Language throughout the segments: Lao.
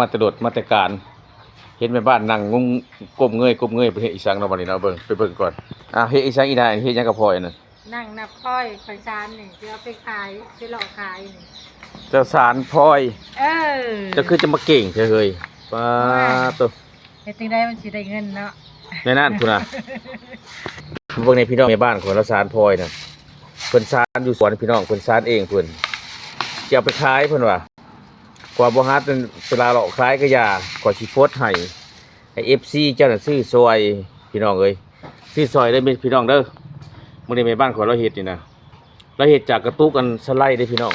ມາແຕ່ໂດດມາແຕ່ການ ເຫັນແມ່ບ້ານນັ່ງງຸ້ມ ກົ້ມເງີຍ ກົ້ມເງີຍ ເພິ່ນເຮັດອີ່ສັງເນາະ ບັດນີ້ເນາະ ເບິ່ງ ໄປເບິ່ງກ່ອນ. ອ່າ ເຮັດອີ່ສັງອີ່ນາ ເຮັດຫຍັງກັບຂ້ອຍອັນນັ້ນ? ນັ່ງນັບຂ້ອຍ ຂ້ອຍສານນີ້ ຊິເອົາໄປຂາຍ ຊິເລາະຂາຍນີ້. ເຈົ້າສານພອຍ? ເອີ ເຈົ້າຄືຈະມາເກັ່ງແທ້ເຮີ້ຍ ປາໂຕ. ເຮັດຈັ່ງໃດມັນຊິໄດ້ເງິນເນາະ ແນວນັ້ນພຸ້ນນະ. ເບິ່ງໃນພີ່ນ້ອງ ແມ່ບ້ານຂ້ອຍລາວສານພອຍນະ ເພິ່ນສານຢູ່ສວນພີ່ນ້ອງ ເພິ່ນສານເອງ ເພິ່ນຊິເອົາໄປຂາຍ ເພິ່ນວ່າ ກວ່າບໍ່ຫາເວລາເລາະຂາຍກະຢ່າ ຂ້ອຍຊິໂພສໃຫ້ ໃຫ້ເອັຟຊີເຈົ້ານະຊື້ຊ່ອຍ ພີ່ນ້ອງເອີຍ ຊື້ຊ່ອຍເດີພີ່ນ້ອງເດີ. ມື້ນີ້ແມ່ບ້ານຂ້ອຍລາວເຮັດນີ້ນະ ລາວເຮັດຈາກກະຕຸກອັນສະໄລເດ້ພີ່ນ້ອງ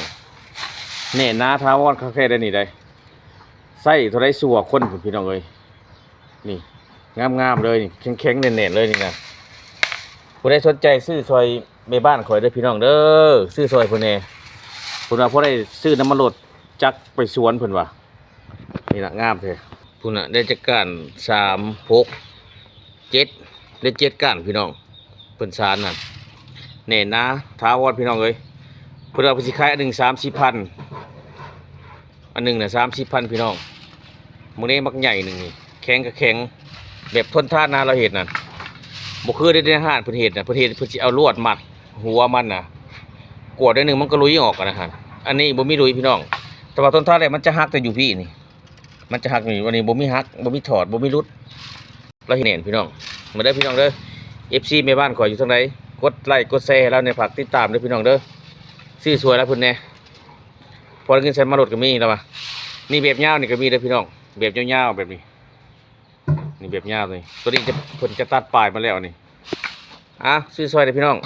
ແໜ້ນໜາຖາວອນຄັກແທ້ເດ້ນີ້ໄດ໋ ໃຊ້ເທົ່າໃດຊົ່ວຄົນພຸ້ນພີ່ນ້ອງເອີຍ. ນີ້ງາມໆເລີຍນີ້ ແຂງໆແໜ້ນໆເລີຍນີ້ນະ. ຜູ້ໃດສົນໃຈຊື້ຊ່ອຍແມ່ບ້ານຂ້ອຍເດີພີ່ນ້ອງເດີ ຊື້ຊ່ອຍເພິ່ນແດ່ ເພິ່ນວ່າພໍໄດ້ຊື້ນ້ຳມັນລົດຈັກໄປສວນເພິ່ນວ່າ. ນີ້ລະງາມແທ້ ພຸ້ນນະ ໄດ້ຈັກກ້ານ ສາມ ຫົກ ເຈັດ ໄດ້ເຈັດກ້ານພີ່ນ້ອງ. ເພິ່ນສານນັ້ນແໜ້ນໜາຖາວອນພີ່ນ້ອງເອີຍ ເພິ່ນວ່າເພິ່ນຊິຂາຍອັນໜຶ່ງສາມສິບພັນ ອັນໜຶ່ງນະສາມສິບພັນພີ່ນ້ອງ. ມື້ນີ້ບັກໃຫຍ່ໜຶ່ງນີ້ ແຂງກະແຂງ ແບບທົນທານນະ ລາວເຮັດນັ້ນ ບໍ່ຄືໃນຮ້ານເພິ່ນເຮັດນະ ເພິ່ນເຮັດ ເພິ່ນຊິເອົາລວດມັດຫົວມັນນະ ກວດໜ້ອຍໜຶ່ງມັນກະຫຼຸຍອອກນະຫັ້ນ. ອັນນີ້ບໍ່ມີຫຼຸຍພີ່ນ້ອງ ແຕ່ວ່າທົນທານແລ້ວມັນຈະຫັກແຕ່ຢູ່ພີ້ນີ້ ມັນຈະຫັກນີ້ ອັນນີ້ບໍ່ມີຫັກ ບໍ່ມີຖອດ ບໍ່ມີຫຼຸດ ລາວເຮັດແໜ້ນພີ່ນ້ອງ. ມາເດີພີ່ນ້ອງເດີ ເອັຟຊີແມ່ບ້ານຂ້ອຍຢູ່ທາງໃດ ກົດໄລກົດແຊໃຫ້ລາວແດ່ ຝາກຕິດຕາມເດີພີ່ນ້ອງເດີ ຊື້ຊ່ວຍລາວເພິ່ນແດ່ ພໍໄດ້ເງິນໃຊ້ມາລົດກະມີລາວວ່າ. ນີ້ແບບຍາວນີ້ກະມີເດີພີ່ນ້ອງ ແບບຍາວໆແບບນີ້ ນີ້ແບບຍາວນີ້ ໂຕນີ້ຈະ ເພິ່ນຈະຕັດປາຍມາແລ້ວນີ້. ອ່າ ຊື້ຊ່ອຍເດີພີ່ນ້ອງ